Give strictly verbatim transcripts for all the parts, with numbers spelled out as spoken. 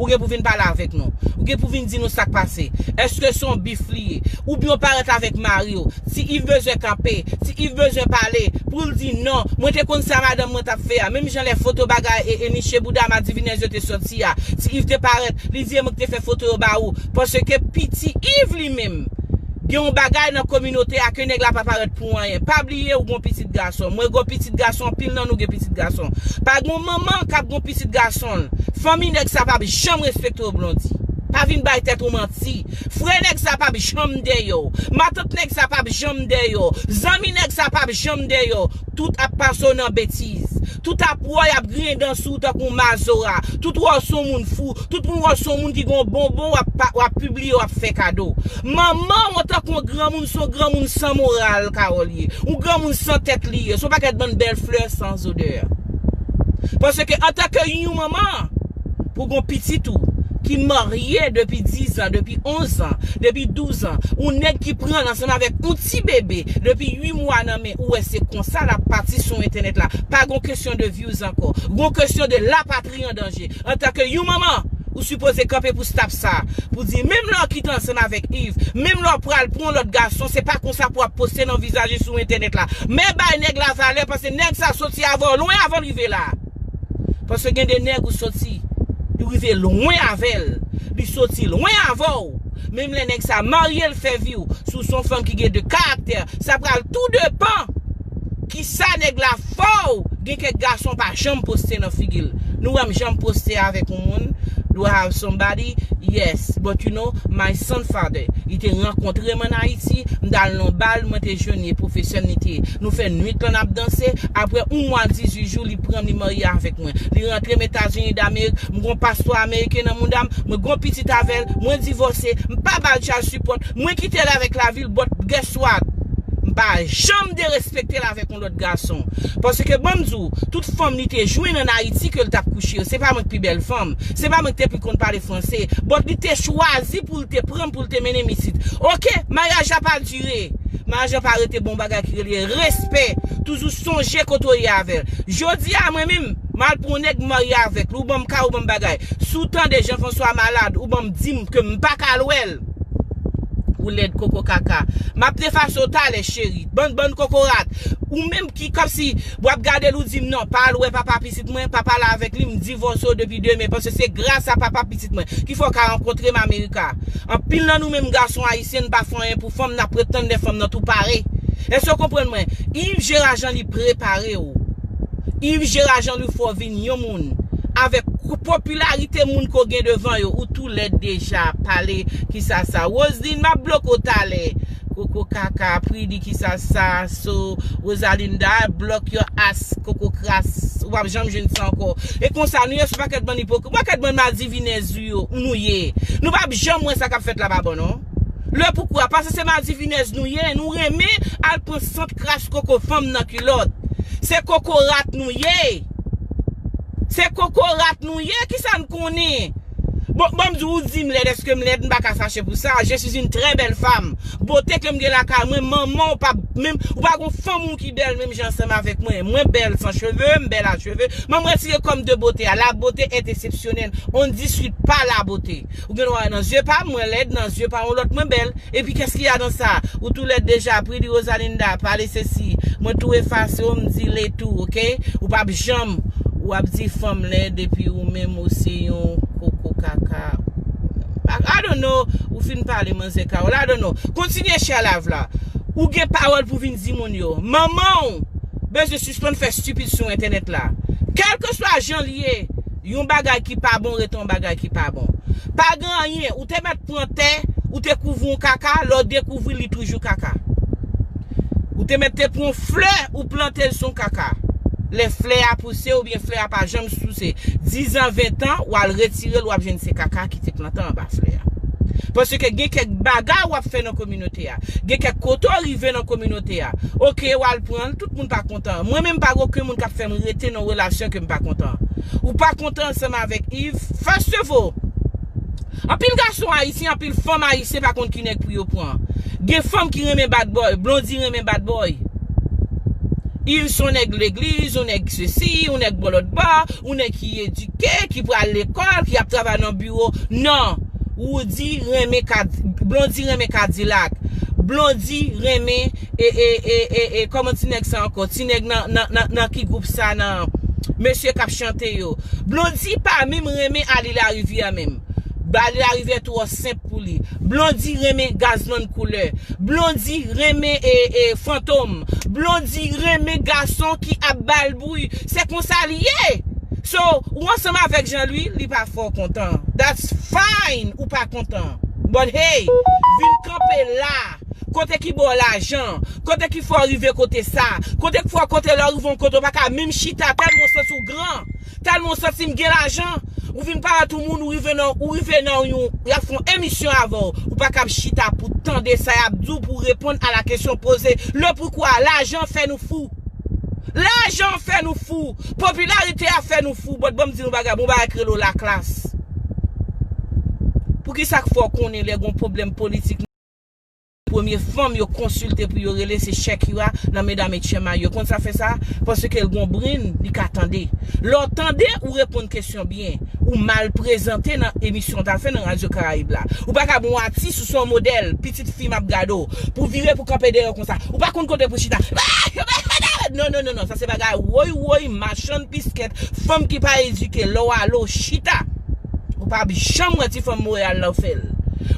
Ou gen pou vin pale avèk nou. Ou gen pou vin di nou sa k pase. Èske se yon bif li ye? Oubyen w parèt avèk mari w? Ti Iv bezwen kanpe, Ti Iv bezwen pale, pou l di non, mwen te konn sa madanm mwen t ap fè a. Menm jan lè foto bagay e, e niche bouda madivinèz yo te sòti a, Ti Iv te parèt, li di e mwen ki te fè foto yo ba ou. Paske Piti Iv li menm, gen yon bagay nan kominote a ke nèg la pa parèt pou anyen. Pa bliye ou gon pitit gason. Mwen gon pitit gason, anpil nan nou gen pitit gason. Pa gon manman k ap gon pitit gason l. Fanmi nèg sa p ap janm respekte w, Blondy. Pa vin bay tèt ou manti. Frè nèg sa p ap janm dèyè w. Matant nèg sa p ap janm dèyè w. Zanmi nèg sa p ap janm dèyè w. Tout ap pase w nan betiz. Tout ap wè w, y ap griyen dan sou w tankou mazora. Tout wè w se yon moun fou. Tout moun wè w se yon moun ki gen yon bonbon w ap, pa- w ap pibliye, w ap fè kado. Manman w antanke yon granmoun, se yon granmoun san moral Carole ye. Yon granmoun san tèt li ye. Se yon pakèt bann bèl flè san zodè. Paske antanke yon manman, pou gon pitit ou ki marye depi diz an, depi onz an, depi douz an, yon nèg ki pran l ansanm avèk yon ti bebe depi uit mwa nan men ou, wè se konsa l ap pati sou entènèt la. Pa gon kesyon de views ankò. Gon kesyon de lapatri an danje. Antanke yon manman, ou sipoze kanpe pou stop sa. Pou di, menm lè w kite ansanm avèk Iv, menm lè w pral pran yon lòt gason, se pa konsa pou w ap poste nan vizaj li sou entènèt la. Men bay nèg la valè, paske nèg sa soti avè w lwen avan l rive la. Paske gen de nèg ou soti, li rive lwen avè l. Li soti lwen avè w. Menm lè nèg sa marye l fè vi w, si w se yon fanm ki gen de karaktè, sa pral tou depan kisa nèg la fè w. Gen kèk gason pa janm poste nan figi l. Nou wè m janm poste avèk yon moun? Do I have somebody? Yes, but you know, my son father, li te rankontre m ann Ayiti, m t al nan bal, mwen te jwenn li, pwofesè m li te ye. Nou fè nwit lan n ap danse, apre yon mwa dizuit jou, li pran m, li marye avèk mwen. Li rantre m Etazini Damerik, m gon paspò ameriken nan mouda m, mwen gon pitit avè l, mwen divòse, m pa ba l child support, mwen kite l avèk lavi l, but guess what? M pa janm derespekte l avèk yon lòt gason. Paske ban m di w, tout fanm li te jwenn ann Ayiti ke l t ap kouche yo, se pa mwen k pi bèl fanm, se pa mwen k te pi konn pale franse, but li te chwazi pou l te pran m, pou l te mennen m isit. Oke, maryaj la pa dire. Maryaj la pa rete bon bagay ki rele respè. Toujou sonje kote w ye avè l. Jodi a, mwen menm, m al pran yon nèg m marye avèk li, ou ban m kay, ou ban m bagay. Si w tande Jean François malad, ou ban m di m ke m pa ka al wè l. Ou lèd koko kaka. M ap defase w talè, cheri. Bann, bann kokorat. Ou menm ki kòmsi w ap gade l, ou di m non, pa al wè papa pitit mwen, pa pale avèk li, m divòse w depi demen, paske se gras a papa pitit mwen ki fè w ka rankontre m Amerika. Anpil nan nou menm gason ayisyen, n pa fè anyen pou fanm, n ap ret tann lè fanm nan tou pare. Èske w konprann mwen? Yves Gérard Jean li prepare w. Yves Gérard Jean li fè w vin yon moun. Avèk popilarite moun ke w gen devan yo, ou tou lèd deja. Pale, kisa sa? Roseline, m ap bloke w talè. Koko kaka, Pridi, kisa sa? So, Rosalinda, block your ass, koko kras. Ou p ap janm jwenn sa ankò. E konsa, nou ye sou pakèt bann ipokrit, pakèt bann madivinèz ou yo, nou ye. Nou p ap janm wè sa k ap fèt la pa bon, non. Le poukwa? Paske se madivinèz nou ye, nou renmen al pran sant kras koko fanm nan kilòt. Se kokorat nou ye. Se kokorat nou ye, kisa n konnen? Bon, bon, m di w, ou di m lèd, èske m lèd? M pa ka fache pou sa. Je suis une très belle femme. Bote ke m gen lakay mwen, manman w pa menm, ou pa gon fanm ou ki bèl menm jan ansanm avèk mwen. Mwen bèl san cheve, m bèl a cheve. Men m retire kòm de bote a. La beauté est exceptionnelle. On ne discute pas la beauté. Ou gen dwa wè nan zye pa m, mwen lèd, nan zye pa yon lòt, mwen bèl. Epi qu'est-ce qu'il y a dans ça? Ou tou lèd deja, Pridi Rosalinda, pale sesi. Mwen tou efase w, m di le tou, oke? Ou p ap janm, w ap di fanm lèd epi ou menm ou se yon koko kaka. I, I don't know, ou fin pale manzè Carole, I don't know. Kontinye share live la. Ou gen pawòl pou vin di moun yo. Manman w bezwen sispann fè stupid sou entènèt la. Kèlkeswa jan l ye, yon bagay ki pa bon rete yon bagay ki pa bon. Pa gen anyen, ou te mèt pran tè, ou te kouvri yon kaka, lè w dekouvri li toujou kaka. Ou te mèt te pran yon flè, ou plante l sou yon kaka. Lè flè a pouse oubyen flè a pa janm pouse, diz an, ven an, w al retire l, w ap jwenn se kaka ki te plante anba flè a. Paske gen kèk bagay w ap fè nan kominote a. Gen kèk kote w rive nan kominote a. Oke, w al pran l, tout moun pa kontan. Mwen menm pa gen okenn moun k ap fè m rete nan relasyon ke m pa kontan. Ou pa kontan ansanm avèk Yves, first of all, anpil gason ayisyen, anpil fanm ayisyen pa konn ki nèg pou yo pran. Gen fanm ki renmen bad boy, Blondy renmen bad boy. Yves se yon nèg legliz, yon nèg sesi, yon nèg bò lòt bò, yon nèg ki edike, ki pral lekòl, ki ap travay nan biwo. Non. Roody renmen kad, Blondy renmen Kadilak. Blondy renmen, e, e, e, e, e, kòman ti nèg sa ankò? Ti nèg nan, nan, nan, nan ki gwoup sa nan? Mesye k ap chante yo. Blondy pa menm renmen Ali Larivière menm. Ali Larivière twò senp pou li. Blondy renmen Gazman Koulè. Blondy renmen, e, e, Fantom. Blondy renmen gason ki ap ba l bri. Se konsa li ye. So, ou ansanm avèk Jean Louis, li pa fè w kontan. That's fine, ou pa kontan. But hey, vin kanpe la. Kote ki ba w lajan? Kote ki fè w rive kote sa? Kote ki fè w, kote lè w rive yon kote, ou pa ka menm chita, tèlman w santi w gran, tèlman w santi m gen lajan. Ou vin parèt yon moun, ou rive nan, ou rive nan yon, y ap fè yon emisyon avè w. Ou pa kab chita pou tande sa y ap di w, pou reponn a la kesyon poze. Le poukwa, lajan fè nou fou. Lajan fè nou fou. Popilarite a fè nou fou. But ban m di nou bagay, bon bagay k rele w laklas. Poukisa k fè w konnen lè gon pwoblèm politik, premye fanm yo konsilte pou yo rele se Shakira nan Medam et Chema. Yo konn sa fè sa? Paske l gon brenn, li ka tande. Lè w tande, ou reponn kesyon byen. Ou mal prezante nan emisyon w t al fè nan Radyo Karayib la. Ou pa ka bon atis, ou se yon modèl, pitit fi m ap gade w. Pou vire pou kanpe dèyè w konsa. Ou pa konn kote pou chita. Non, non, non, non. Sa se bagay woy, woy, machann piskèt, fanm ki pa edike. Lè w ale w chita. Ou p ap janm wè ti fanm Montréal lan fè l.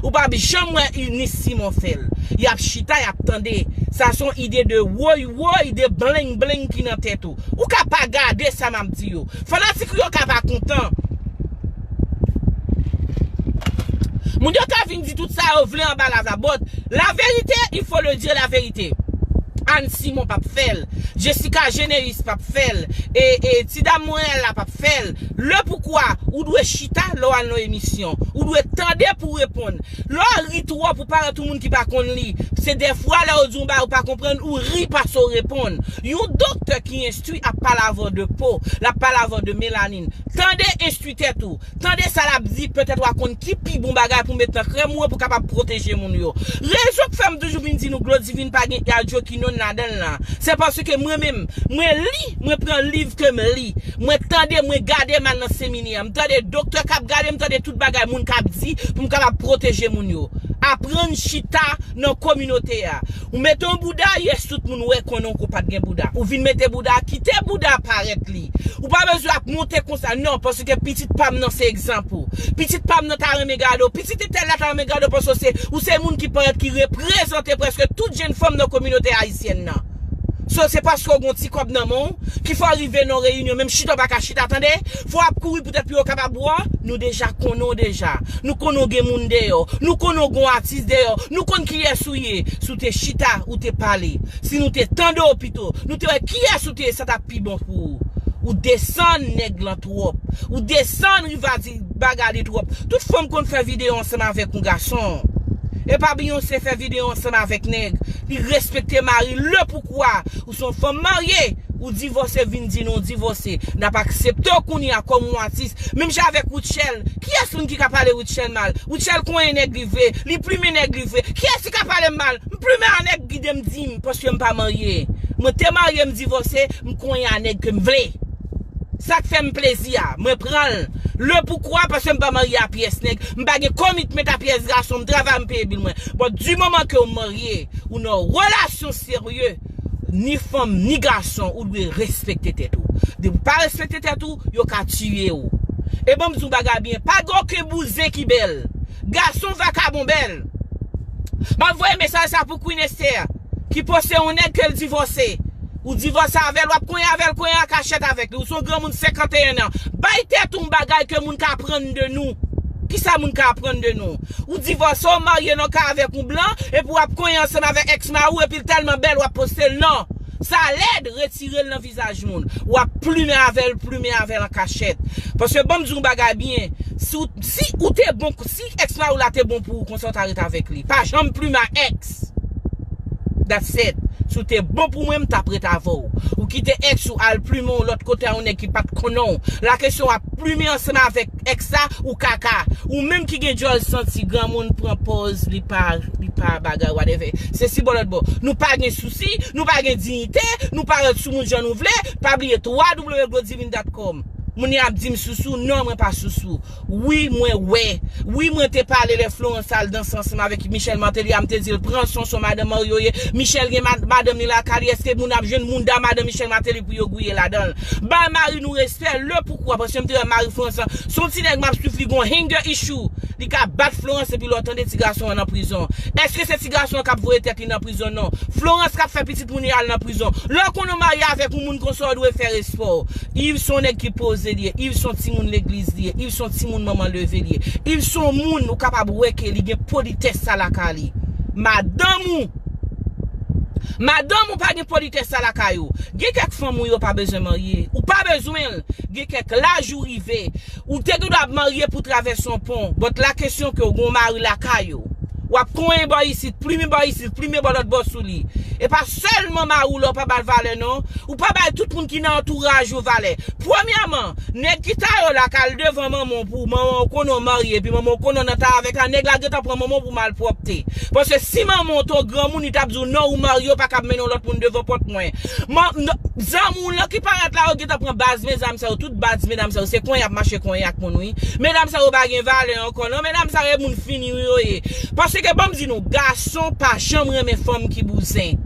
Ou p ap janm wè Eunice Simon fè l. Y ap chita, y ap tande. Sa se yon ide de woy, woy, de bleng, bleng ki nan tèt ou. Ou ka pa gade sa m ap di yo. Fanatik ou yo ka pa kontan. Moun yo ka vin di tout sa yo vle anba lav la. But la vérité, il faut le dire la vérité. Anne Simon p ap fè l. Jessica Généus p ap fè l. E, e ti dam Montréal la p ap fè l. Le poukwa, ou dwe chita lè w al nan emisyon. Ou dwe tande pou w reponn. Lè w ri twòp, ou parèt yon moun ki pa konn li. Se dèfwa lè yo di yon bagay ou pa konprann, ou ri pase w reponn. Yon doktè ki enstwi ap pale avè w de po, l ap pale avè w de melanin. Tande, enstwi tèt ou. Tande sa l ap di, petèt w a konn ki pi bon bagay pou met nan krèm ou an pou kapab pwoteje moun yo. Rezon k fè m toujou vin di nou Glodivine pa gen hydroquinone ladan l la, se paske mwen menm, mwen li, mwen pran liv ke m li, mwen tande, mwen gade m al nan seminè, m tande doktè k ap gade, m tande tout bagay moun k ap di pou m kapab pwoteje moun yo. Aprann chita nan kominote a. Ou mete yon bouda, yes, tout moun wè konnen w pa t gen bouda. Ou vin mete bouda, kite bouda parèt li. Ou pa bezwen ap monte konsa, non, paske pitit pa m nan se egzanp ou. Pitit pa m nan ta renmen gade w. Pitit entèl la ta renmen gade w, paske w se, ou se moun ki parèt ki reprezante prèske tout jenn fanm nan kominote ayisyèn nan. So, se paske w gen yon ti kòb nan men w, ki fè w rive nan reyinyon, menm chita w pa ka chita, tande? Fò w ap kouri poutèt pou yo kapab wè w. Nou deja konnen w deja. Nou konnen w gen moun dèyè w. Nou konnen w gen yon atis dèyè w. Nou konn kiyès ou ye. Si w te chita, ou te pale. Si nou te tande w pito, nou te wè kiyès ou te ye, sa t ap pi bon pou ou. Ou desann nèg lan twòp. Ou desann Rivadi bagay li twòp. Tout fanm konn fè videyo ansanm avèk yon gason. E pa Beyoncé fè videyo ansanm avèk nèg. Li respekte mari l. Le poukwa? Ou se yon fanm marye. Ou divòse, vin di nou w divòse. N ap aksepte w kounye a kòm yon atis. Menm jan avèk Rutshelle. Kiyès moun ki ka pale Rutshelle mal? Rutshelle konyen nèg li vre. Li plimen nèg li vre. Kiyès ki ka pale m mal? M plimen a nèg ki gide m di m, paske m pa marye. Mwen te marye, m divòse, m konyen a nèg ke m vle. Sa k fè m plezi a, mwen pran l. Le poukwa? Paske m pa marye a pyès nèg, m pa gen komitman a pyès gason, m travay, m peye bil mwen. But di moman ke w marye, ou nan relasyon serye, ni fanm, ni gason, ou dwe respekte tèt ou. Depi w pa respekte tèt ou, yo ka tiye w. E ban m di w bagay byen, pa gen okenn bouzen ki bèl. Gason vakabon bèl. M ap voye mesaj sa pou Queen Esther, ki poste yon nèg ke l divòse. Ou divòse avè l, w ap konyen avè l, konyen an kachèt avèk li. Ou se yon granmoun senkanteyen an. Bay tèt ou yon bagay ke moun ka aprann de nou. Kisa moun ka aprann de nou? Ou divòse, w marye nan kay avèk yon blan, epi w ap konyen ansanm avèk èks mari w, epi l tèlman bèl, w ap poste l. Non. Sa lèd, retire l nan vizaj moun. W ap plimen avè l, plimen avè l an kachèt. Paske ban m di w yon bagay byen. Si w, si ou te bon, si èks mari w la te bon pou ou, konsa w ta ret avèk li. Pa janm plimen a èks. That's it. Si w te bon pou mwen, m t ap ret avè w. Ou kite ex ou al plimen yon lòt kote a yon nèg ki pa t konnen w. La kesyon w ap plimen ansanm avèk ex sa, ou kaka. Ou menm ki gen djòl santi, granmoun pran pòz, li pa, li pa bagay, whatever. Se si bò lòt bò. Nou pa gen sousi, nou pa gen diyite, nou pa ret sou moun jan nou vle. Pa bliye w w w glo divine dot com. Moun yo ap di m sousou, non, mwen pa sousou. Wi, mwen wè. Wi, mwen te pale lè Florence al danse ansanm avèk Michel Martelly a, m te di l pran son, son madanm Mario ye. Michel gen mad- madanm li lakay li, èske moun ap jwenn mounda madanm Michel Martelly pou yo gouye ladan l? Bay mari nou respè, le poukwa, paske m te wè mari Florence lan, se yon ti nèg m ap swiv li gon anger issue. Li ka bat Florence epi lè w tande ti gason an nan prizon. Èske se ti gason an k ap voye tèt li nan prizon? Non. Florence k ap fè pitit moun yo al nan prizon. Lè w konnen w marye avèk yon moun konsa, w dwe fè respè w. Yves se yon nèg ki poze li ye. Yves se yon timoun legliz li ye. Yves se yon timoun manman leve li ye. Yves se yon moun ou kapab wè ke li gen politès sa lakay li. Madanm ou, madanm ou pa gen politès sa lakay ou. Gen kèk fanm ou yo pa bezwen marye. Ou pa bezwen l. Gen kèk laj ou rive. Ou te gen dwa ap marye pou travèse yon pon. But la kesyon ke w gen yon mari lakay ou. W ap konyen bò isit, plimen bò isit, plimen bò lòt bò sou li. E pa sèlman mari w la w pa ba l valè non. Ou pa bay tout moun ki nan antouraj ou valè. Premyèman, nèg ki ta yo la k al devan manman w pou manman w konnen w marye, epi manman w konnen w nan ta avèk la, nèg la gentan pran manman w pou malpwòpte. Paske si manman w te yon granmoun, li t ap di w non, ou marye, w pa kab mennen yon lòt moun devan pòt mwen. Man, non, zanmi w lan ki parèt la, yo gentan pran baz medam sa yo, tout baz medam sa yo, se konyen y ap mache konyen ak moun wi. Medam sa yo pa gen valè ankò non, medam sa yo e moun fini wi yo ye. Paske ban m di nou, gason pa janm renmen fanm ki bouzen.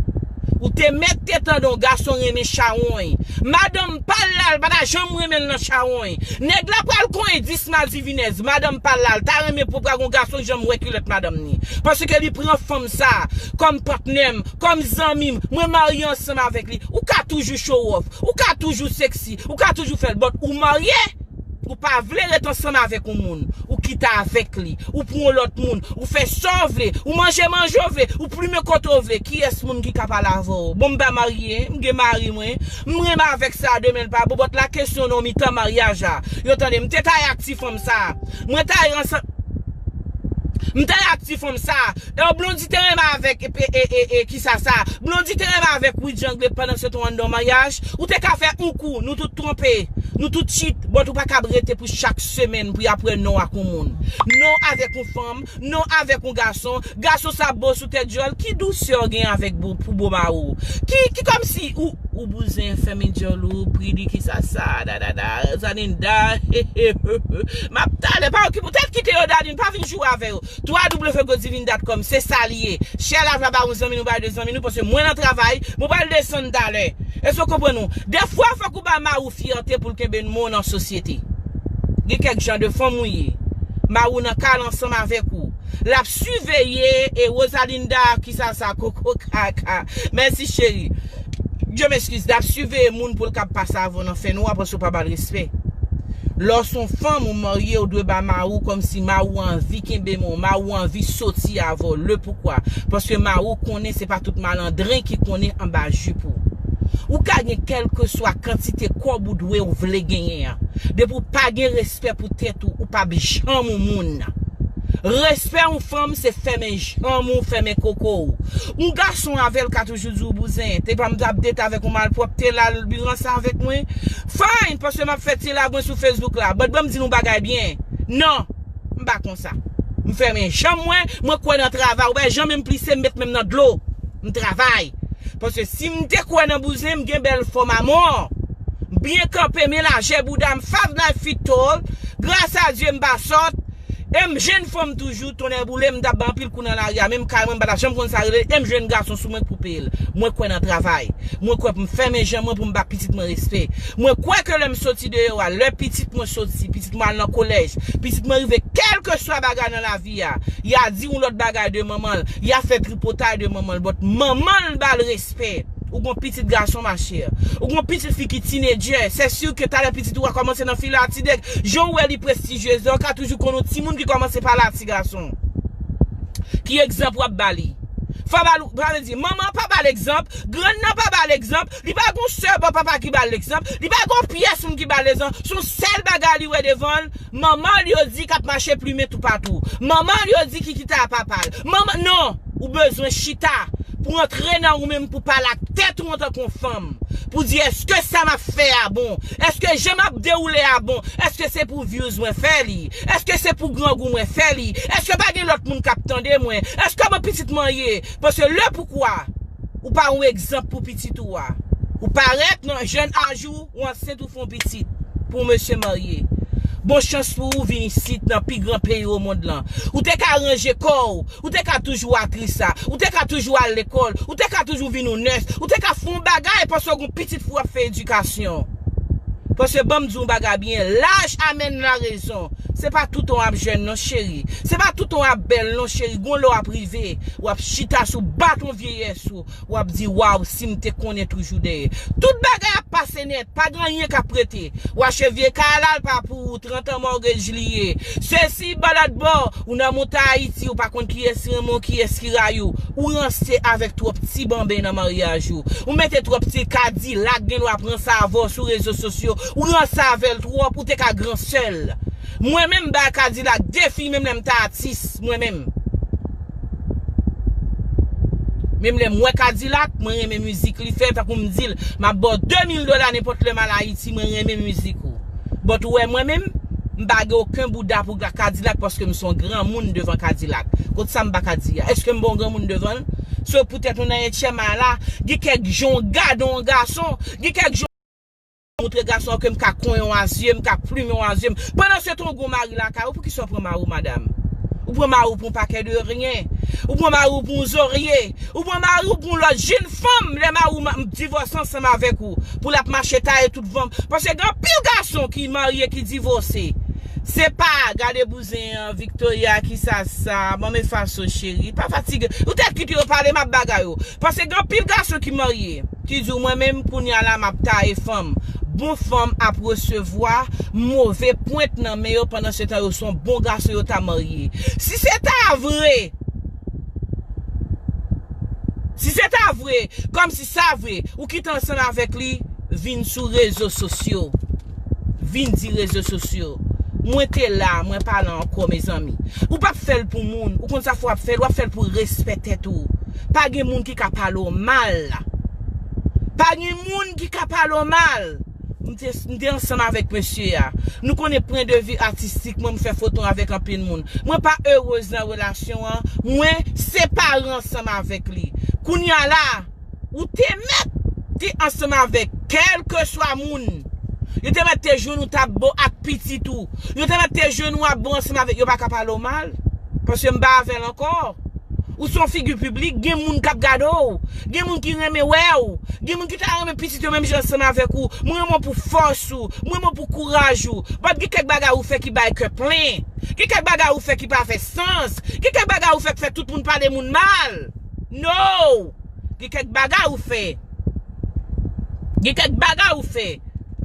Ou te mèt te tande yon gason renmen chawony. Madanm pa l la, l pa ta janm renmen l nan chawony. Nèg la pral konyen dis madivinèz. Madanm pa l la, l ta renmen pou pral gon gason ki janm wè kilòt madanm ni. Paske li pran fanm sa kòm patnè m, kòm zanmi m. Mwen marye ansanm avèk li. Ou ka toujou show off. Ou ka toujou sexy. Ou ka toujou fè l, but ou marye. Ou pa vle ret ansanm avèk yon moun. Ou kite avèk li. Ou pran yon lòt moun. Ou fè sa w vle. Ou manje manje w vle. Ou plimen kote w vle. Kiyès moun ki ka pale avè w? Bon, m pa marye. M gen mari mwen. M renmen avèk sa demen l pa bon. But la kesyon nan mitan maryaj la. Yo tande m te taye ak ti fanm sa. Mwen taye ansanm. M taye ak ti fanm sa. E Blondy te renmen avèk e, e, e, e, e kisa sa. Blondy te renmen avèk Widy Anglais pandan se te anndan maryaj. Ou te ka fè yon kou. Nou tout twonpe. Nou tout cheat. But ou pa kab rete pou chak semèn pou y ap wè non ak yon moun. Non avèk yon fanm. Non avèk yon gason. Gason sa bo sou tèt djòl. Ki dousè w gen avèk bo, pou bo mari w? Ki, ki kòmsi ou, ou bouzen fèmen djòl ou, pridi kisa sa, da, da, da, zaninda. M ap talè, pa okipe w tèt, kite yo dadin, pa vin joure avè yo. w w w glo divine dot com, se sa li ye. Share live la ba yon zanmi nou, ba de zanmi nou, paske mwen nan travay, mwen pral desann talè. Èske w konprann ou? Dèfwa, fòk ou ba mari w fyète pou l kenbe non w nan sosyete. Gen kèk jan de fanm ou ye. Mari w nan kay la ansanm avèk ou. L ap siveye e Rosalinda, kisa sa, koko kaka. Mèsi, cheri. Dieu m'excuse, l ap siveye moun pou l kab pase avè w nan fènwa paske w pa ba l respè. Lè w se yon fanm ou marye, ou dwe ba mari w kòmsi mari w anvi kenbe men w, mari w anvi soti avè w. Le poukwa? Paske mari w konnen se pa tout malandren ki konnen anba jip ou. Ou ka gen kèlkeswa kantite kòb ou dwe ou vle genyen an. Depi w pa gen respè pou tèt ou, ou p ap janm yon moun. Respè yon fanm se fèmen janm ou, fèmen koko w. Yon gason avè l ka toujou di w bouzen. Te pa m t ap date avèk yon malpwòpte la, l bi ranse avèk mwen. Fine, paske m ap fè ti lagwen sou Facebook la. But ban m di nou bagay byen. Non, m pa konsa. M fèmen janm mwen, mwen kwè nan travay. Ou wè jan menm plise m met men m nan dlo. M travay. Paske si m te kwè nan bouzen, m gen bèl fòm amò. M byen kanpe, men lajè bouda m, Five Nine Feet Tall. Gras a Dye, m pa sòt. E m jèn fanm toujou, tonnè boule, m t ap bay anpil kou nan lari a, menm kay mwen, m pa t ap janm konn sa rele, e m jwenn gason sou mwen k pou peye l. Mwen kwè nan travay. Mwen kwè pou m fèmen janm mwen pou m ba pitit mwen respè. Mwen kwè ke lè m soti deyò a, lè pitit mwen soti, pitit mwen al nan kolèj, pitit mwen rive, kèlkeswa bagay nan lavi a, y a di yon lòt bagay de manman l, y a fè tripotay de manman l, but manman l ba l respè. Ou gon pitit gason, ma chère. Ou gon pitit fi ki tinedjè. Se si ke talè pitit ou a kòmanse nan fila a ti nèg. Jan w wè li prestijyez la, ou ka toujou konn yon timoun ki kòmanse pale a ti gason. Ki egzanp w ap ba li? Fò ba l, sa vle di, manman an pa ba l egzanp, grann nan pa ba l egzanp, li pa gon sè bò papa ki ba l egzanp, li pa gon pyès moun ki ba l egzanp. Se yon sèl bagay li wè devan l, manman l yo di k ap mache plimen toupatou. Manman l yo di ki kite a papa l. Manman, non, ou bezwen chita. pou antre nan ou menm, pou pale ak tèt ou antanke yon fanm, pou di, èske sa m ap fè a bon? Èske jan m ap dewoule a bon? Èske se pou views mwen fè li? Èske se pou grangou mwen fè li? Èske pa gen lòt moun k ap tande mwen? Èske mwen pitit mwen ye? Paske le poukwa, ou pa yon egzanp pou pitit ou a. Ou parèt nan jèn aj ou, ou ansent, ou fè yon pitit pou mesye marye. Bon chans pou ou vin isit nan pi gran peyi o mond lan. Ou te ka ranje kò w, ou te ka toujou aktris la, ou te ka toujou al lekòl, ou te ka toujou vin yon nès, ou te ka fè yon bagay paske w gen yon pitit pou w ap fè edikasyon. Paske ban m di w yon bagay byen, laj amèn la rezon. Se pa toutan w ap jèn non cheri. Se pa toutan w ap bèl non cheri. Gon lè w ap rive, w ap chita sou baton vyeyès ou. W ap di, waw, si m te konnen toujou dèyè. Tout bagay ap pase nèt, pa gen anyen k ap rete. W achte vye kay la, l pa pou ou, trant an mortgage li ye. Sesi, balad bò, ou nan monte Ayiti, ou pa konn kiyès ki renmen w, kiyès ki rayi w. Ou ranse avèk twòp ti banben nan maryaj ou. Ou mete twòp ti Kadilak, gen dwa ap ranse avè w sou rezo sosyo. Ou ranse avè l twòp, ou te ka gran sè l. Mwen menm, m bay Kadilak de fi, menm lè m te atis, mwen menm. Menm lè m wè Kadilak, mwen renmen mizik li fè, tankou m di l, m ap ba w de mil dola nenpòt lè m al Ayiti, mwen renmen mizik ou. But ou wè mwen menm, m pa gen okenn bouda pou Kadilak paske m se yon granmoun devan Kadilak. Kot sa m pa ka di a? Èske m pa yon granmoun devan l? So poutèt nou nan ventyèm ane la, gen kèk jan w gade yon gason, gen kèk jan w montre gason an ke m ka konyen w a zye, m ka plimen w a zye m. Pandan se tan w gen yon mari lakay ou, poukisa w pran mari w, madam? Ou pran mari w pou yon pakèt de ryen. Ou pran mari w pou yon zorye. Ou pran mari w pou yon lòt jenn fanm. Lè mari w ma- divòse ansanm avèk ou, pou l ap mache taye tout vann. Paske gen anpil gason ki marye, ki divòse. Se pa, gade bouzen an, Victoria, kisa sa, ban m efaso cheri, pa fatige. Ou tèt kite yo pale, m ap bagay yo. Paske gen anpil gason ki marye, ki di w, mwen menm, kounye a la, m ap taye fanm. Bon fanm ap resevwa move pwent nan men yo, pandan se tan yo se yon bon gason, yo ta marye. Si se ta vre, si se ta vre, kòmsi sa vre, ou kite ansanm avèk li, vin sou rezo sosyo. Vin di rezo sosyo. Mwen te la, mwen pa la ankò, mezanmi. Ou p ap fè l pou moun. Ou konn sa fè w ap fè l, w ap fè l pou respè tèt ou. Pa gen moun ki ka pale w mal. Pa gen moun ki ka pale w mal. M te, m te ansanm avèk mesye a. Nou konnen pwen de vi atistik mwen, m fè foto avèk anpil moun. Mwen pa erez nan relasyon an. Mwen separe ansanm avèk li. Kounye a la, ou te mèt te ansanm avèk kèlkeswa moun. Yo te mèt te jwenn ou t ap bon ak pitit ou. Yo te mèt te jwenn ou ap bon ansanm avèk, yo pa ka pale w mal. Paske m pa avè l ankò. Ou se yon figi piblik, gen moun k ap gade w. Gen moun ki renmen wè w. Gen moun ki ta renmen pitit yo menm jan ansanm avèk ou. Mwen renmen w pou fòs ou. Mwen renmen w pou kouraj ou. But gen kèk bagay ou fè ki bay kè plen. Gen kèk bagay ou fè ki pa fè sans. Gen kèk bagay ou fè ki fè tout moun pale moun mal. No! Gen kèk bagay ou fè. Gen kèk bagay ou fè.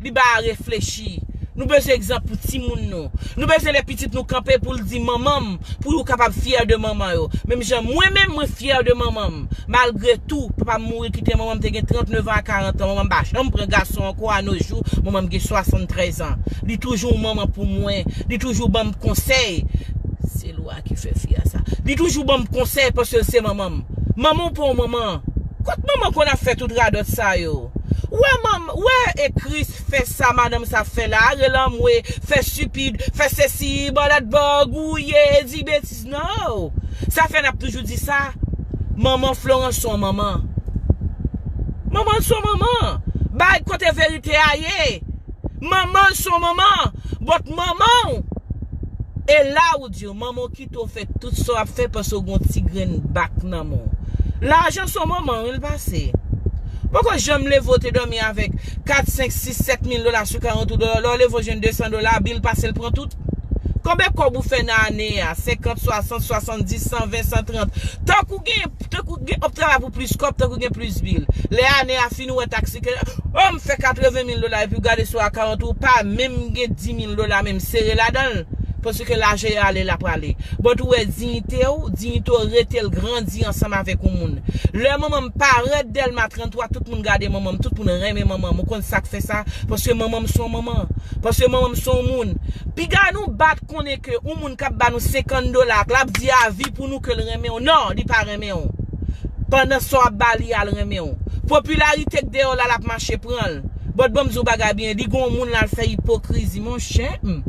Li ba a reflechi. Nou bezwen egzanp pou timoun nou. Nou bezwen lè pitit nou kanpe pou l di manman m, pou yo kapab fyè de manman yo. Menm jan mwen menm, mwen fyè de manman m. Malgre tou, papa m mouri kite manman m te gen trannnev an a karant an. Manman m pa janm pran gason ankò a no jou. Manman m gen swasanntrèz an. Li toujou yon manman pou mwen. Li toujou ban m konsèy. Se lwa ki fè fi a sa. Li toujou ban m konsèy paske l se manman m. Manman w pa w manman. Kot manman konn ap fè tout radòt sa yo? Ou wè manm, ou wè e Kris fè sa madanm sa ap fè la, rele anmwe, fè stipid, fè sesi, bò lòt bò, gouye, di betiz. No! Sa fè n ap toujou di sa. Manman Florence se yon manman. Manman se yon manman. Bay kote verite a ye. Manman se yon manman. But manman w, e la ou di w, manman w kite w fè tout sa w ap fè paske w gen yon ti grenn bak nan men w. Lajan se yon manman wi l pase. Poko janm leve w te dòmi avèk kat, senk, sis, sèt mil dola sou karant ou, lè w leve w jwenn de san dola, bil pase l pran tout. Konbyen kòb ou fè nan ane a? Senkant, swasant, swasanndiz, san ven, san trant. Tank ou gen, tank ou gen, w ap travay pou plis kòb, tank ou gen plis bil. Lè ane a fini, ou wè taksi ke, o, m fè katreven mil dola, epi w gade sou akawont ou, ou pa menm gen di mil dola menm sere ladan l. Paske lajan yo ale, l ap prale. But ou wè diyite w, diyite w rete l grandi ansanm avèk yon moun. Lè manman m parèt Dèlma trannntwa, tout moun gade manman m, tout moun renmen manman m. Ou konn sa k fè sa? Paske manman m se yon manman. Paske manman m se yon moun. Piga nou bat konnen ke yon moun k ap ba nou senkant dola, k l ap di avi pou nou ke l renmen w. Non, li pa renmen w. Pandan sa w ap ba li a, l renmen w. Popilarite k dèyè w la, l ap mache pran l. But ban m di w bagay byen, li gon moun l al fè ipokrizi, monchè. Hmm.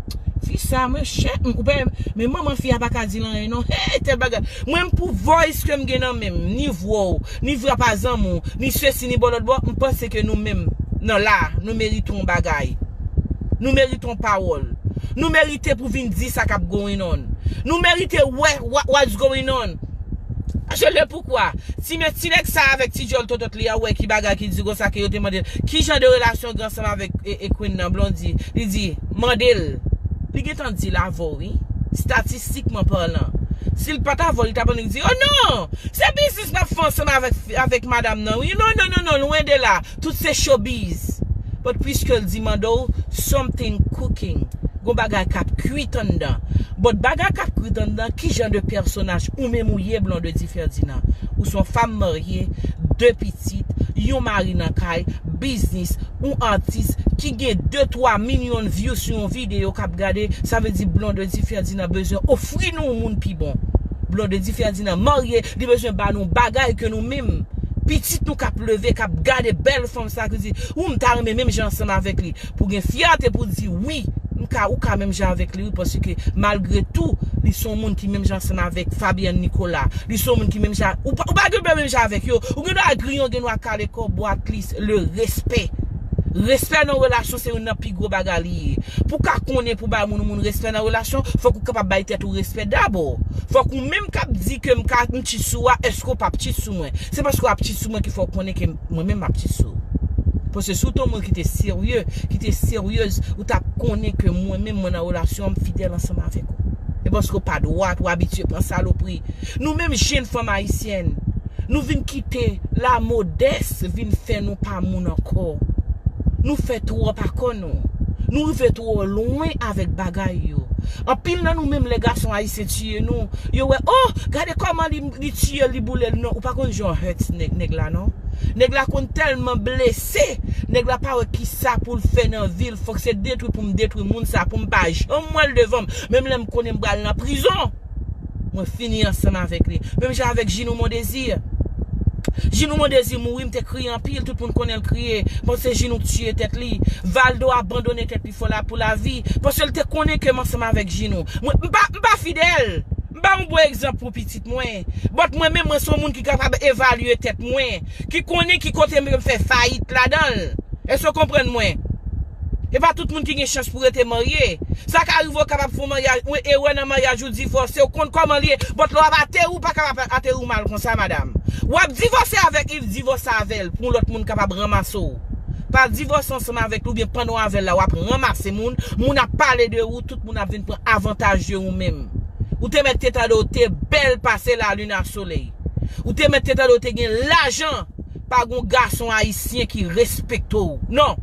Fi sa, monchè. Hmm, ou pa, men manman fi a pa ka di l anyen, non. Hey, tèl bagay. Mwen, m pou voice ke m gen nan men m, ni vwa w, ni vwa pa zanmi w, ni sesi, ni bò lòt bò, m panse ke nou menm, nan la, nou merite yon bagay. Nou merite yon pawòl. Nou merite pou vin di sa k ap going on. Nou merite wè what, what's going on. Je le poukwa. Ti men ti nèg sa avèk ti djòl totot li a, wè ki bagay ki di konsa ke yo te mande l. Ki jan de relasyon w gen ansanm avèk e, e Queen nan, Blondy? Li di, mande l. Li gentan di l avè w, wi. Statistikman palan. Si l pa t avè w, li t ap annik di, oh non! Se biznis m ap fè ansanm avèk, avèk madanm nan, wi. Non, non, non, non, lwen de la. Tout se showbiz. But piske l di mande w, something cooking. Gon bagay k ap kwit anndan. But bagay k ap kwit anndan, ki jan de pèsonaj ou menm ou ye, Blondedy Ferdinand? Ou se yon fanm marye, de pitit, yon mari nan kay, biznis, yon atis ki gen de twa milyon view sou yon videyo k ap gade, sa vle di Blondedy Ferdinand bezwen ofri nou yon moun pi bon. Blondedy Ferdinand marye, li bezwen ba nou bagay ke nou menm, pitit nou k ap leve, k ap gade bèl fanm sa, ki di, ou m ta renmen menm jan ansanm avèk li. Pou gen fyète pou di, wi, m ka, ou ka menm jan avèk li, wi, paske malgre tou, li se yon moun ki menm jan ansanm avèk Fabienne Nicolas. Li se yon moun ki menm jan, ou pa, ou pa gen dwa menm jan avèk yo. Ou gen dwa griyen, ou gen dwa kale kò, but at least, le respè. Respè nan relasyon se youn nan pi gwo bagay li ye. Pou w ka konnen pou bay moun, moun respè nan relasyon, fòk ou kapab bay tèt ou respè dabò. Fòk ou menm k ap di ke m ka, m cheat sou ou a, èske w p ap cheat sou mwen? Se paske w ap cheat sou mwen ki fè w konnen ke mwen menm m ap cheat sou ou. Paske si w te yon moun ki te serye, ki te seryez, ou t ap konnen ke mwen menm mwen nan relasyon, m fidèl ansanm avèk ou. E paske w pa dwat, ou abitye pran salopri. Nou menm jenn fanm ayisyèn, nou vin kite lamodès vin fè nou pa moun ankò. Nou fè twòp a kò nou. Nou rive twò lwen avèk bagay yo. Anpil nan nou menm, lè gason ayisyen tiye nou, yo wè, oh, gade kòman li, li tiye l, li boule l. Non, ou pa konn jan w hurt nèg, nèg la, non. Nèg la konn tèlman blese, nèg la pa wè kisa pou l fè nan vi l. Fòk se detwi pou m detwi moun sa, pou m pa janm wè l devan m. Menm lè m konnen m pral nan prizon, mwen fini ansanm avèk li. Menm jan avèk Ginou Mon Désir. Ginou Mon Désir mouri, m te kriye anpil, tout moun konnen l kriye. Panse Ginou tiye tèt li. Valdo abandone tèt li fò la pou lavi. Paske l te konnen ke m ansanm avèk Ginou. Mwen, m pa, m pa fidèl. M ba yon bon egzanp pou pitit mwen. But mwen menm, mwen se yon moun ki kapab evalye tèt mwen, ki konnen ki kote m fè fayit ladan l. Èske w konprann mwen? E pa tout moun ki gen chans pou rete marye. Sa ka rive w kapab fè yon maryaj, yon erè nan maryaj ou divòse, ou konn kòman l ye, but lè w ap ateri, ou pa kapab ateri w mal konsa, madanm. W ap divòse avèk li, divòse avè l, pou yon lòt moun kapab ranmase w. Pa divòse ansanm avèk li oubyen pandan w avè l la, w ap ranmase moun, moun ap pale de ou, tout moun ap vin pran avantaj de ou menm. Ou te mèt te tande w te bèl pase lalin a solèy. Ou te mèt te tande w te gen lajan. Pa gon gason ayisyen ki respekte w. Non.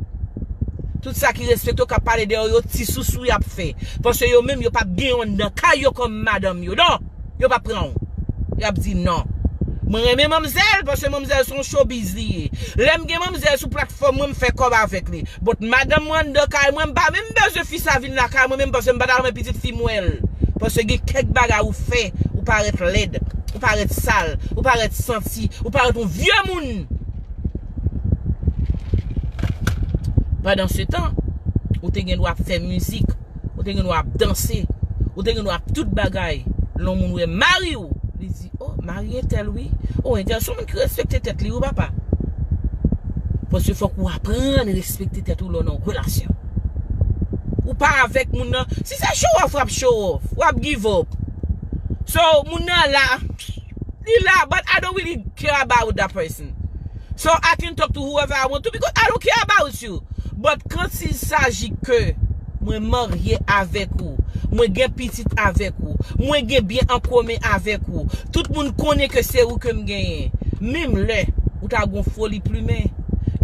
Tout sa ki respekte w k ap pale dèyè w, yo ti sousou y ap fè. Paske yo menm, yo p ap gen youn nan kay yo kòm madanm yo. Non. Yo p ap pran w. Y ap di non. Mwen renmen manmzèl, paske manmzèl se yon showbiz li ye. Lè m gen manmzèl sou platfòm mwen, m fè kòb avèk li. But madanm mwen anndan kay mwen, m pa menm bezwen fi sa vin lakay mwen menm, paske m pa ta renmen pitit fi m wè l. Paske gen kèk bagay ou fè, ou parèt lèd, ou parèt sal, ou parèt santi, ou parèt yon vye moun. Pandan se tan, ou te gen dwa ap fè mizik, ou te gen dwa ap danse, ou te gen dwa ap tout bagay. Lè yon moun wè mari w, li di, oh, mari entèl wi. Oh, entèl se yon moun ki respekte tèt li wi papa. Paske fòk ou aprann respekte tèt ou lè w nan yon relasyon. Ou pa avèk moun nan. Si se show off, w ap show off. W ap give up. So, moun nan la, li la, but I don't really care about that person. So, I can talk to whoever I want to because I don't care about you. But quand il s'agit que mwen marye avèk ou, mwen gen pitit avèk ou, mwen gen byen an komen avèk ou, tout moun konnen ke se ou ke m genyen. Menm lè ou ta gon foli plimen,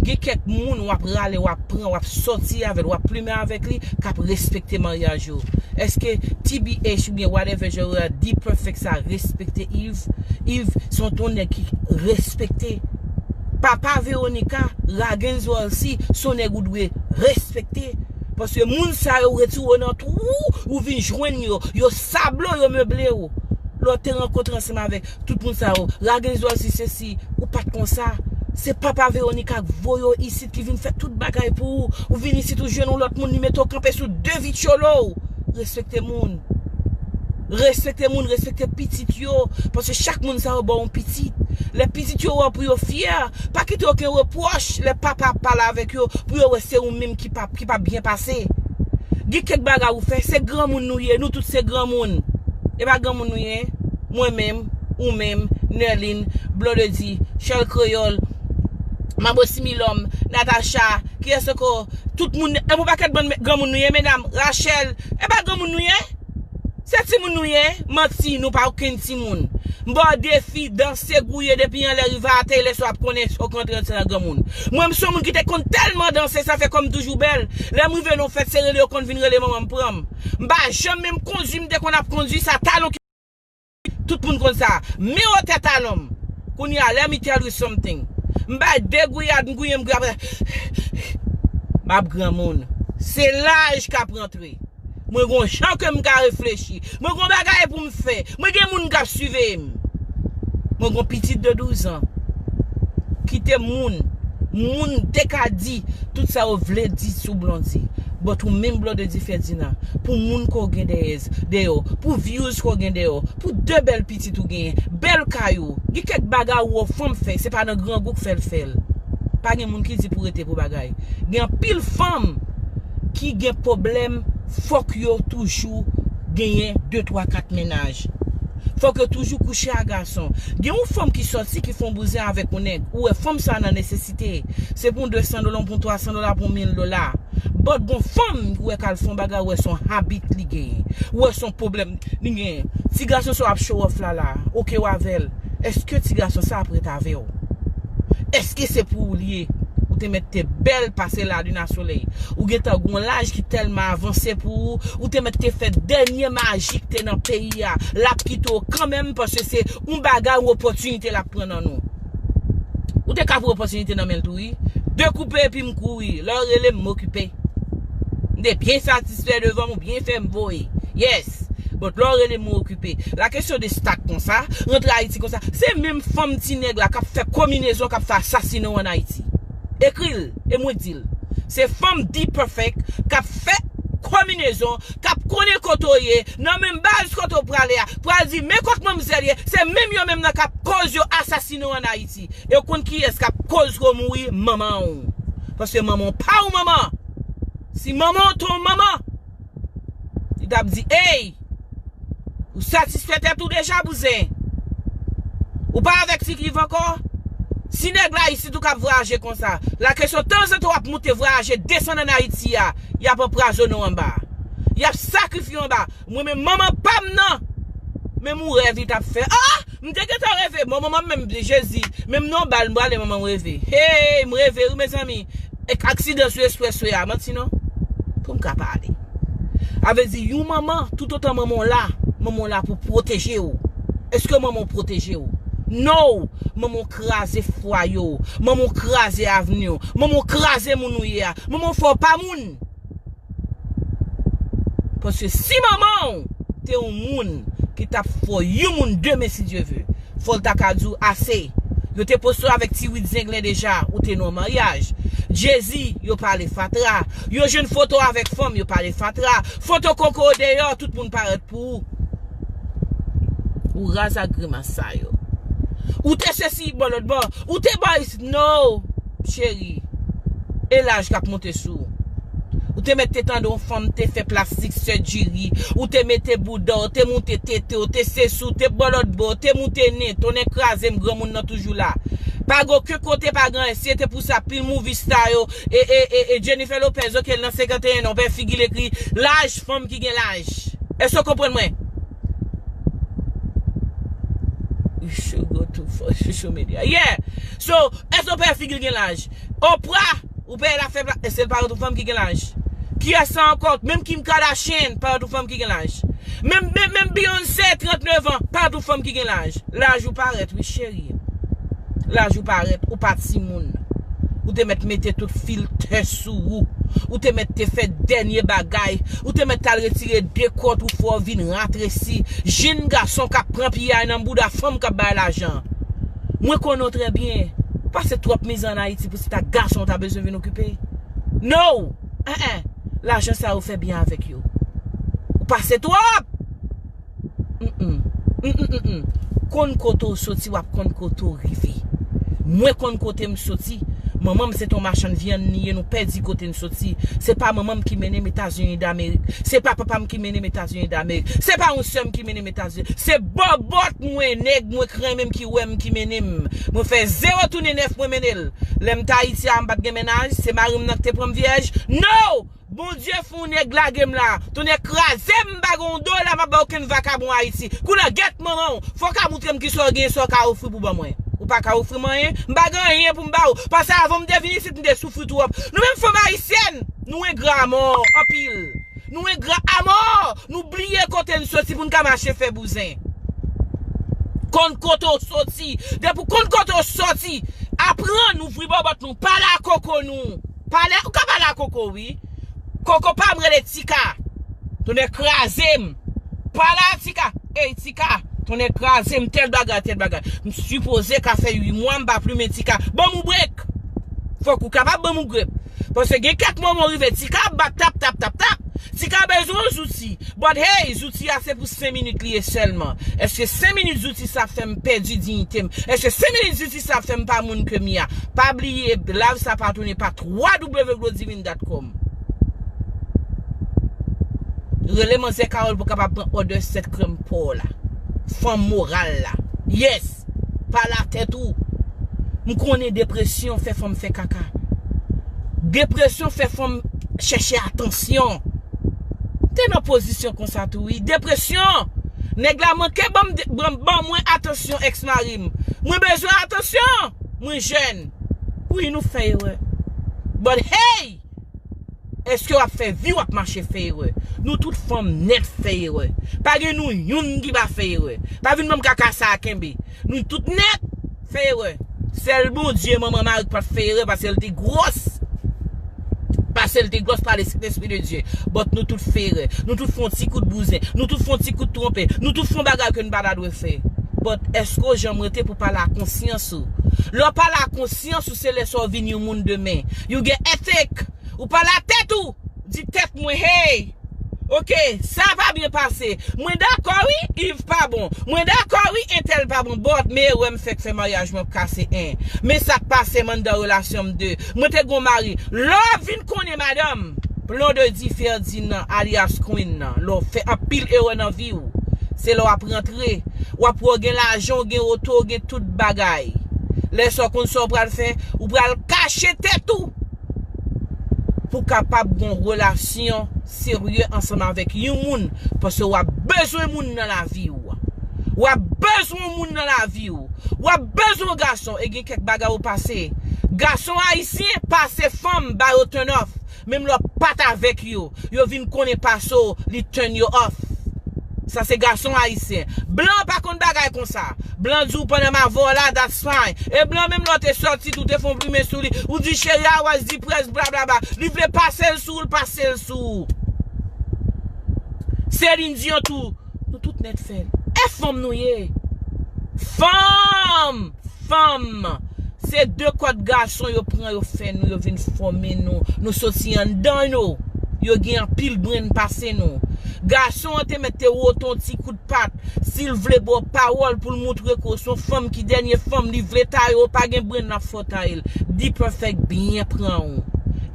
gen kèk moun w ap rale, w ap pran, w ap sòti avè l, w ap plimen avèk li, k ap respekte maryaj yo. Èske T B H oubyen whatever genre D-Perfect sa respekte Yves? Yves se yon nèg ki respekte. Papa Veronica, Ragenzwell si, se yon nèg ou dwe respekte. Paske moun sa yo retire w nan twou, ou vin jwenn yo, yo sable w, yo meble w. Lè w te rankontre ansanm avèk tout moun sa yo, Ragenzwèl si sesi, ou pa t konsa. Se papa Veronica k voye w isit, ki vin fè tout bagay pou ou. Ou vin isit, ou jwenn yon lòt moun, li mete w kanpe sou de vityolo w. Respekte moun. Respekte moun, respekte pitit yo. Paske chak moun sa yo ba w yon pitit. Lè pitit yo wè w pou yo fyè, pa kite okenn repwòch lè papa ap pale avèk yo, pou yo wè se ou menm ki pa, ki pa byen pase. Gen kèk bagay ou fè, se granmoun nou ye, nou tout se granmoun. E pa granmoun nou ye? Mwen menm, ou menm, Nerline, Blondedy, Chèl Kreyòl, Manbo Similòm, Natacha, kiyès ankò? Tout moun, e pou pakèt bann granmoun nou ye, medam, Rachel, e pa granmoun nou ye? Se timoun nou ye? Manti, nou pa okenn timoun. M ba w defi, danse, gouye depi anlè rive atè, lè sa w ap konnen èske w k antre ansanm ak granmoun. Mwen, m se yon moun ki te konn tèlman danse, sa fè kò m toujou bèl. Lè m rive nan yon fèt, se rele yo konn vin rele manman m pran m. M pa janm menm kondui, m te konn ap kondui, sa talon ki Tout moun konn sa. Men wotè talon m. Kounye a, let me tell you something. M bay de gouyad, m gouye, m gouye, apre m ap granmoun. Se laj k ap rantre. Mwen gon jan ke m ka reflechi. Mwen gon bagay pou m fè. Mwen gen moun k ap siveye m. Mwen gon pitit de douz an. Kite moun. Moun te ka di tout sa yo vle di sou Blondy. But ou menm Blondedy Ferdinand, pou moun ke w gen dèyè, dèyè w, pou views ke w gen dèyè w, pou de bèl pitit ou genyen, bèl kay ou, gen kèk bagay ou wè fanm fè, se pa nan grangou k fè l fè l. Pa gen moun ki di pou rete pou bagay. Gen anpil fanm ki gen pwoblèm, fòk yo toujou genyen de, twa, kat mennaj. Fòk yo toujou kouche ak gason. Gen yon fanm ki sòti, ki fè yon bouzen avèk yon nèg. Ou wè fanm sa nan nesesite. Se pou yon de san dola, pou yon twa san dola, pou yon mil dola. But gon fanm ou wè k al fè yon bagay, ou wè se yon habit li genyen. Ou wè se yon pwoblèm li genyen. Ti gason sa w ap show off la la, oke w avè l. Èske ti gason sa ap ret avè w? Èske se pou ou li ye? Ou te mèt te bèl pase lalin a solèy. Ou gentan gon laj ki tèlman avanse pou ou. Ou te mèt te fè dènye maji k te nan peyi a. L ap kite w kanmenm paske se yon bagay, yon opòtinite l ap pran nan nou. Ou te ka pran opòtinite nan men l tou wi. Dekoupe epi m kouri. Lè w rele m, m okipe. M te byen satisfè devan m, ou byen fè m voye. Yes. But lè w rele m, ou okipe. La question de stack konsa, rantre Ayiti konsa, se menm fanm ti nèg la k ap fè konminezon, k ap fè asasinen w ann Ayiti. Ekri l, e mwen k di l. Se fanm D-Perfect k ap fè konminezon, k ap konnen kote w ye, nan menm baz kote w prale a, pral di, men kot manmzèl ye, se menm yo menm nan k ap koz yo asasinen w ann Ayiti. E w konn kiyès k ap koz ke w mouri? Manman w. Paske manman w pa yon manman. Si manman w te yon manman, li t ap di, ey, ou satisfè tèt ou deja, bouzen? Ou pa avèk Ti Cliff ankò? Si nèg la isit ou k ap vwayaje konsa, la kesyon tanzantan w ap moute vwayaje desann ann Ayiti a, y ap anpwazonnen w anba. Y ap sakrifye w anba. Mwen menm manman pa m nan. Menm yon rèv li t ap fè. Ah! M te gentan reve. Bon, manman m menm, Jezi, menm nan yon bal, m prale manman m reve. Hey, m reve, wi, mezanmi. Ek aksidan sou espreswe a, manti non. Pou m ka pale. A vle di, yon manman, toutotan manman w la, manman w la pou pwoteje w. Èske manman w pwoteje w? No! Manman w kraze fwaye w. Manman w kraze avni w. Manman w kraze moun ou ye a. Manman w fè w pa moun. Paske si manman w te yon moun ki t ap fè w yon moun demen, si Dye ve, fò l ta ka di w ase. Yo te poste w avèk ti wid zenglen deja, ou te nan maryaj. Jezi, yo pale fatra. Yo jwenn foto w avèk fanm, yo pale fatra. Foto koko w deyò, tout moun parèt pou ou. Ou raz ak grimas sa yo. Ou te sesi bò lòt bò. Ou te bò isit. No, cheri. E laj k ap monte sou ou. Ou te mèt te tande yon fanm te fè plastik surgery. Ou te mete bouda w, te moute tete w, te sesi w, te bò lòt bò, te moute nen, tonnè kraze m, granmoun nan toujou la. Pa gen okenn kote, pa gen anyen. Si se te pou sa, pil movie star yo, e, e, e, e Jennifer Lopez, oke, l nan senkanteyen an, w pè figi l ekri laj, fanm ki gen laj. Èske w konprann mwen? You should go to for social media. Yeah. So, èske w pè figi l gen laj? Oprah, ou pè l ap fè pla-, èske l pa yon fanm ki gen laj? Kiyès sa ankò? Menm Kim Kardashian, pa yon fanm ki gen laj. Menm, menm, menm Beyoncé, trannèf an, pa yon fanm ki gen laj. Laj ou parèt, wi, cheri. Laj ou parèt, ou pa timoun. Ou te mèt mete tout filtè sou ou. Ou te mèt te fè dènye bagay. Ou te mèt t al retire de kòt ou fè w vin ratresi. Jenn gason k ap pran piyay nan bouda fanm k ap bay lajan. Mwen konnen w trè byen. Ou pase twòp mizè ann Ayiti pou se ta gason w ta bezwen vin okipe. No! En, en. Lajan sa yo fè byen avèk yo. Ou pase twòp! Mm, mm. Mm, mm, mm, mm. Konn kote w soti, w ap konn kote w rive. Mwen konn kote m soti. Manman m se t on machann vyann li ye, nou pèdi kote n soti. Se pa manman m ki mennen m Etazini Damerik. Se pa papa m ki mennen m Etazini Damerik. Se pa yon sè m ki mennen m Etazini. Se bòbòt mwen, nèg mwen k renmen m, ki wè m, ki mennen m. Mwen fè zewo tounen nèf, mwen mennen l. Lè m t Ayiti a, m pa t gen mennaj. Se mari m nan ki te pran m vyèj. No! Bondye fè yon nèg lage m la. Tonnè kraze m, m pa gen yon dola, m ap ba okenn vakabon Ayiti. Kounye a, gèt manman w. Fò w ka montre m kisa w gen, sa w ka ofri pou ban mwen. Ou pa ka ofri m anyen, m pa gen anyen pou m ba w. Paske avan m te vin isit, m te soufri twòp. Nou menm fanm ayisyèn, nou engra amò, anpil. Nou engra amò, nou bliye kote n soti pou n ka mache fè bouzen. Konn kote w soti. Depi w konn kote w soti, aprann ouvri bòbòt nou, pale a koko nou. Pale, ou ka pale a koko, wi. Koko pa m rele Tika. Tonnè kraze m. Pale a Tika. Ey, Tika. Tonnè kraze m, tèl bagay, tèl bagay. M sipoze ka fè uit mwa, m pa plimen Tika. Ban m yon brek. Fòk ou kapab ban m yon brek. Paske gen kèk moman w rive, Tika ap bat tap, tap, tap, tap. Tika bezwen yon zouti. But hey, zouti a se pou senk minit li ye sèlman. Èske senk minit zouti sa ap fè m pèdi diyite m? Èske senk minit zouti sa ap fè m pa moun ke m ye a? Pa bliye, live sa pa tounen pa twa w w w glodivin dot com. Rele manzè Carole pou kapab pran òdè sèt krèm pa w la. Fanm moral la. Yes! Pale a tèt ou. M konnen depresyon fè fanm fè kaka. Depresyon fè fanm chèche atansyon. Te nan pozisyon konsa tou, wi. Depresyon! Nèg la manke ban m, ban, ban mwen atansyon, èks mari m. Mwen bezwen atansyon! Mwen jèn. Wi, nou fè erè. But hey! Èske w ap fè vi w ap mache fè erè? Nou tout fanm nèt fè erè. Pa gen nou youn ki pa fè erè. Pa vin ban m kaka sa a kenbe. Nou tout nèt fè erè. Sèl Bondye, manman mari k pa t fè erè paske l te gwòs. Paske l te gwòs pa Lespri de Dye. But nou tout fè erè. Nou tout fè yon ti kout bouzen. Nou tout fè yon ti kout twonpe. Nou tout fè yon bagay ke n pa ta dwe fè. But èske w janm rete pou pale a konsyans ou? Lè w pale a konsyans ou, se lè sa w vin yon moun demen. You get ethic. Ou pale a tèt ou. Di tèt mwen, hey! Oke, sa pa byen pase. Mwen dakò wi, Yves pa bon. Mwen dakò wi, entèl pa bon. But, men erè m fè k fè maryaj mwen ap kase, en. Men sa k pase m anndan relasyon m de. Mwen te gon mari. Lè w vin konnen madanm, Blondedy Ferdinand, alias Queen nan, lè w fè anpil erè nan vi w, se lè w ap rantre. W ap wè w gen lajan, w gen oto, w gen tout bagay. Lè sa w konn sa w pral fè, ou pral kache tèt ou. Pou kapab gon relasyon serye ansanm avèk yon moun, paske w ap bezwen moun nan lavi w. W ap bezwen moun nan lavi w. W ap bezwen gason, e gen kèk bagay ou pase. Gason ayisyen pase fanm ba yo turn off. Menm lè w pa t avèk yo, yo vin konnen pase w, li turn yo off. Sa se gason ayisyen. Blan pa konn bagay konsa. Blan di w pandan m avè w la, that's fine. E blan menm lè w te sòti tou, te fè yon plimen sou li. Ou di cheri a was depressed, blablabla. Li vle pase l sou w, l pase l sou w. Celine Dion tou, nou tout nèt fè l. E fanm nou ye. Fanm! Fanm! Se de kòd gason yo pran, yo fè nou, yo vin fòme nou. Nou soti anndan yo. Yo gen anpil brenn pase nou. Gason an te mèt te wote yon ti kout pat. Si l vle ba w pawòl pou l moutre ke w se yon fanm ki dènye fanm, li vle taye w, pa gen brenn l ap fè w taye l. D-Perfect byen pran w.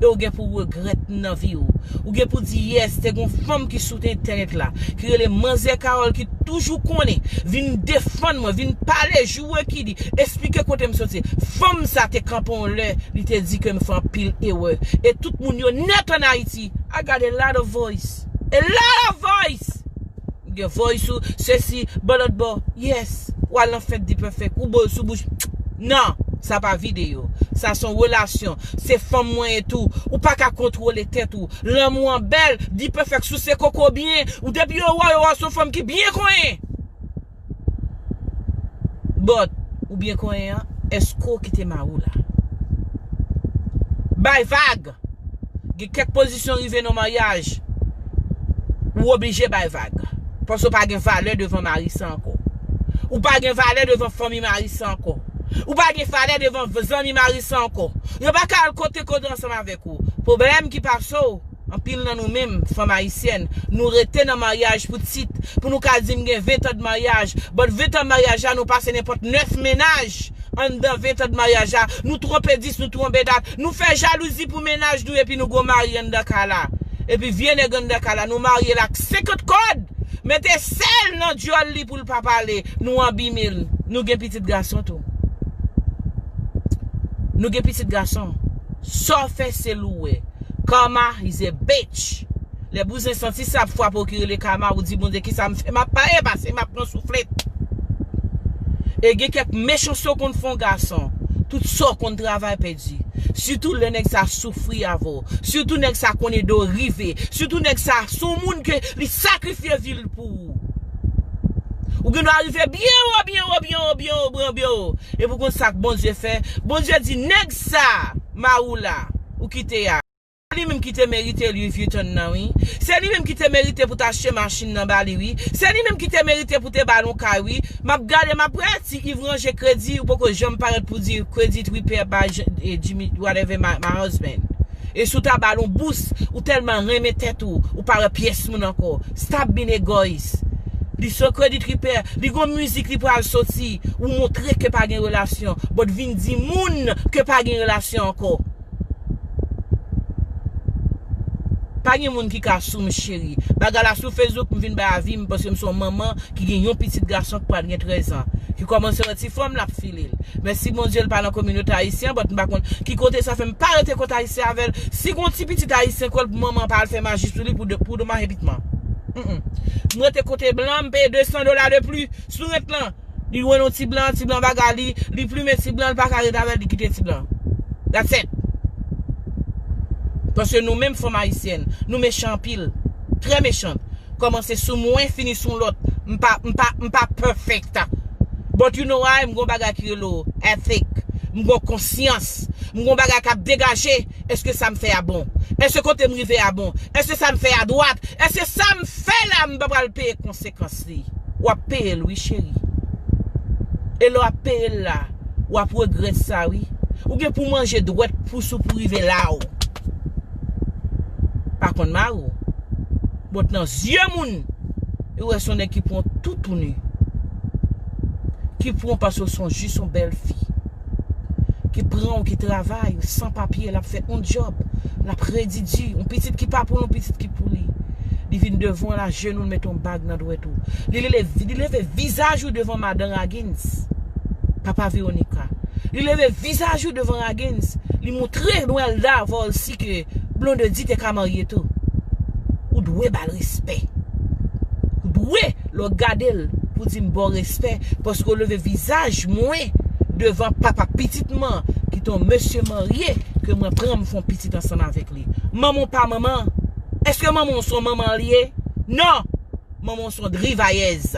E w gen pou w regrèt nan vi w. Ou gen pou di, yes, te gon fanm ki sou entènèt la, ki rele Manzè Carole, ki toujou konnen, vin defann mwen, vin pale, joure ki di, esplike kote m soti. Fanm sa te kanpe yon lè, li te di ke m fè anpil erè. E tout moun yo nèt ann Ayiti. I got a lot of voice. A lot of voice! Ou gen voice ou, sesi, bò lòt bò. Yes. W al nan fèt D-Perfect. Ou bo sou bouch. Non, sa pa videyo. Sa se yon relasyon. Se fanm mwen ye tou. Ou pa ka kontwole tèt ou. Lanmou an bèl, D-Perfect souse koko byen. Ou depi yo wè w, yo wè w se yon fanm ki byen konyen. But, ou byen konyen an, èske w kite mari w la? Bay vag! Gen kèk pozisyon rive nan maryaj, ou oblije bay vag. Paske w pa gen valè devan mari sa ankò. Ou pa gen valè devan fanmi mari sa ankò. Ou pa gen valè devan zanmi mari sa ankò. Yo pa ka al kote kote ansanm avèk ou. Pwoblèm ki pase w, anpil nan nou menm, fanm ayisyèn, nou rete nan maryaj pou tit, pou nou ka di m gen ven tan de maryaj. But ven tan maryaj la, nou pase nenpòt nèf mennaj anndan ven tan de maryaj la. Nou twonpe dis, nou twonpe dat. Nou fè jalouzi pou mennaj nou epi nou gon mari anndan kay la. Epi vye nèg anndan kay la, nou marye l ak senkant kòd. Mete sèl nan dyòl li pou l pa pale. Nou abime l. Nou gen pitit gason tou. Nou gen pitit gason. Sa w fè se l ou wè. Karma is a bitch. Lè bouzen santi sa ap frape w ki rele karma, ou di Bondye, kisa m fè? M ap pale pase m ap pran souflèt. E gen kèk mechanste w konn fè yon gason. Tout sa w konn travay pèdi. Sitou lè nèg sa soufri avè w. Sitou nèg sa konn ede w rive. Sitou nèg sa se yon moun ke li sakrifye vi l pou ou. Ou gen dwa rive byen wo, byen wo, byen wo, byen wo, byen wo, byen wo. E pou konn sa k Bondye fè. Bondye di, nèg sa, mari w la, ou kite a. Se li menm ki te merite Louis Vuitton nan, wi. Se li menm ki te merite pou t achte machin nan ba li, wi. Se li menm ki te merite pou te ba l yon kay, wi. M ap gade, m ap wè ti Yves ranje kredi, ou poko janm parèt pou di credit repair by J- eh, Jimmy, whatever, my, my husband. E si w ta ba l yon bous, ou tèlman renmen tèt ou, ou pa wè pyès moun ankò. Stop being egoist. Li se yon credit repair, li gon mizik li pral soti, ou montre ke pa gen relasyon, but vin di moun ke pa gen relasyon ankò. Pa gen moun ki ka sou m, cheri. Bagay la sou Facebook, m vin bay avi m paske m se yon manman ki gen yon pitit gason ki pral gen trèz an. Ki kòmanse wè ti fanm, l ap file l. Mèsi Bondye, l pa nan kominote ayisyen, but m pa konn ki kote sa fè m pa rete kot ayisyen avè l. Si gon ti pitit ayisyen kwè l pou manman pa al fè maji sou li pou de, pou domaje pitman. Mm-mm. M rete kote blan, m peye de san dola de plis sou rent lan. Li wè yon ti blan, ti blan bagay li, li plimen ti blan, li pa ka ret avè l, li kite ti blan. That's it. Paske nou menm fanm ayisyèn, nou mechan anpil. Trè mechan. Kòmanse sou mwen, fini sou yon lòt. M pa, m pa, m pa perfect. But you know why? M gon bagay ki rele ethic. M gon konsyans. M gon bagay k ap degaje. Èske sa m fè a bon? Èske kote m rive a bon? Èske sa m fè a dwat? Èske sa m fè la, m pa pral peye konsekans li? W ap peye l, wi, cheri. E lè w ap peye l la, w ap regrèt sa, wi. Ou gen pou manje dwèt pous ou pou rive la w pa konn mari w. But nan zye moun, yo wè se yon nèg ki pran w toutouni. Ki pran w paske w se jis yon bèl fi. Ki pran w, ki travay, san papye, l ap fè yon djòb, l ap redi di, yon pitit ki pa pou l, yon pitit ki pou li. Li vin devan w la, jenou l, mete yon bag nan dwèt ou. Li leve, li leve vizaj ou devan madan Raguens, papa Veronica. Li leve vizaj ou devan Raguens, li montre Nwèlda Volcy ke Blondedy te ka marye tou. Ou dwe ba l respè. Ou dwe, lè w gade l, pou di m ba w respè, paske w leve vizaj mwen devan papa pitit mwen, ki te yon mesye marye, ke mwen pran m fè yon pitit ansanm avèk li. Manman w pa manman. Èske manman w se yon manman l ye? Non! Manman w se yon drivayèz.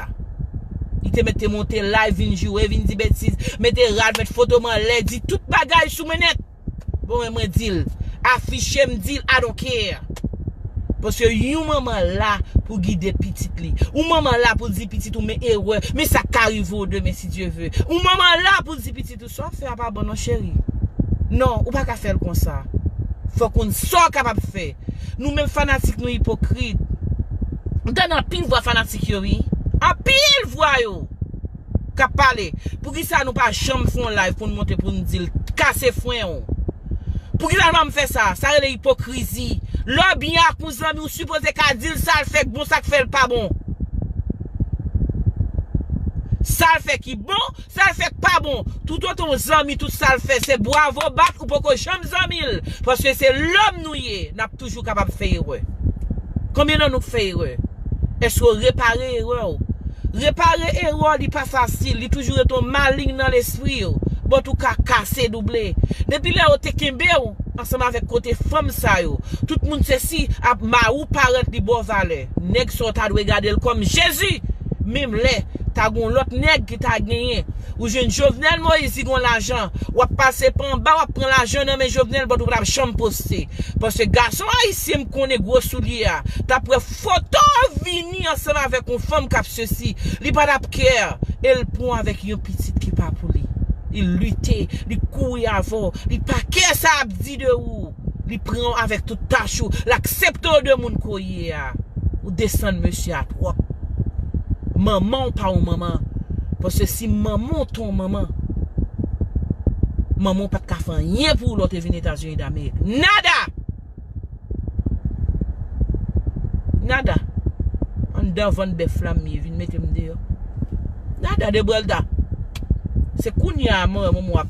Li te mete monte live, vin joure, vin di betiz, mete rad, met foto m anlè, di tout bagay sou mwen nèt. Bon, mwen, mwen di l, afiche m, di l, I don't care. Paske yon manman la pou gide pitit li. Yon manman la pou di pitit ou men erè, men sa k ka rive w demen si Dye ve. Yon manman la pou di pitit ou sa w ap fè a pa bon non cheri. Non, ou pa ka fè l konsa. Fòk ou konn sa w kapab fè. Nou menm fanatik nou ipokrit. M tande anpil vwa fanatik yo wi. Anpil vwa yo k ap pale. Poukisa nou pa janm fè yon live pou n monte pou n di l kase fren w? Poukisa nou pa janm fè sa? Sa rele ipokrizi. Lè w byen ak yon zanmi, ou sipoze ka di l sa l fè k bon, sa k fè l pa bon. Sa l fè ki bon, sa l fè k pa bon. Toutotan w zanmi, tout sa l fè, se bwavo bat, ou poko janm zanmi l. Paske se lòm nou ye, n ap toujou kapab fè erè. Konbyen nan nou k fè erè? Èske w repare erè w? Repare erè w, li pa fasil, li toujou rete yon maling nan lespri w. But ou ka kase double. Depi lè yo te kenbe w ansanm avèk kote fanm sa yo, tout moun sesi ap mari w parèt li ba w valè. Nèg sa w ta dwe gade l kòm Jezi. Menm lè ta gon lòt nèg ki ta genyen. Ou jwenn Jovenel Moïse, li gon lajan. W ap pase pa anba, w ap pran lajan nan men Jovenel, but ou pa t ap janm poste. Paske gason ayisyen m konnen gwo soulye a, t ap wè foto w vini ansanm avèk yon fanm k ap sesi. Li pa t ap kè. E l pran avèk yon pitit ki pa pou li. Li lite, li kouri avè w. Li pa kè sa ap di de ou. Li pran w avèk tout tach ou. L aksepte w de moun ke w ye a. Ou desann mesye a twòp. Manman w pa yon manman. Paske si manman w te yon manman, manman w pa t ka fè anyen pou ou lè w te vin Etazini Damerik. Nada! Nada. Anndan vann bèf la m ye, vin mete m deyò. Nada de Brelda. Se kounye a mwen, mwen, mwen ap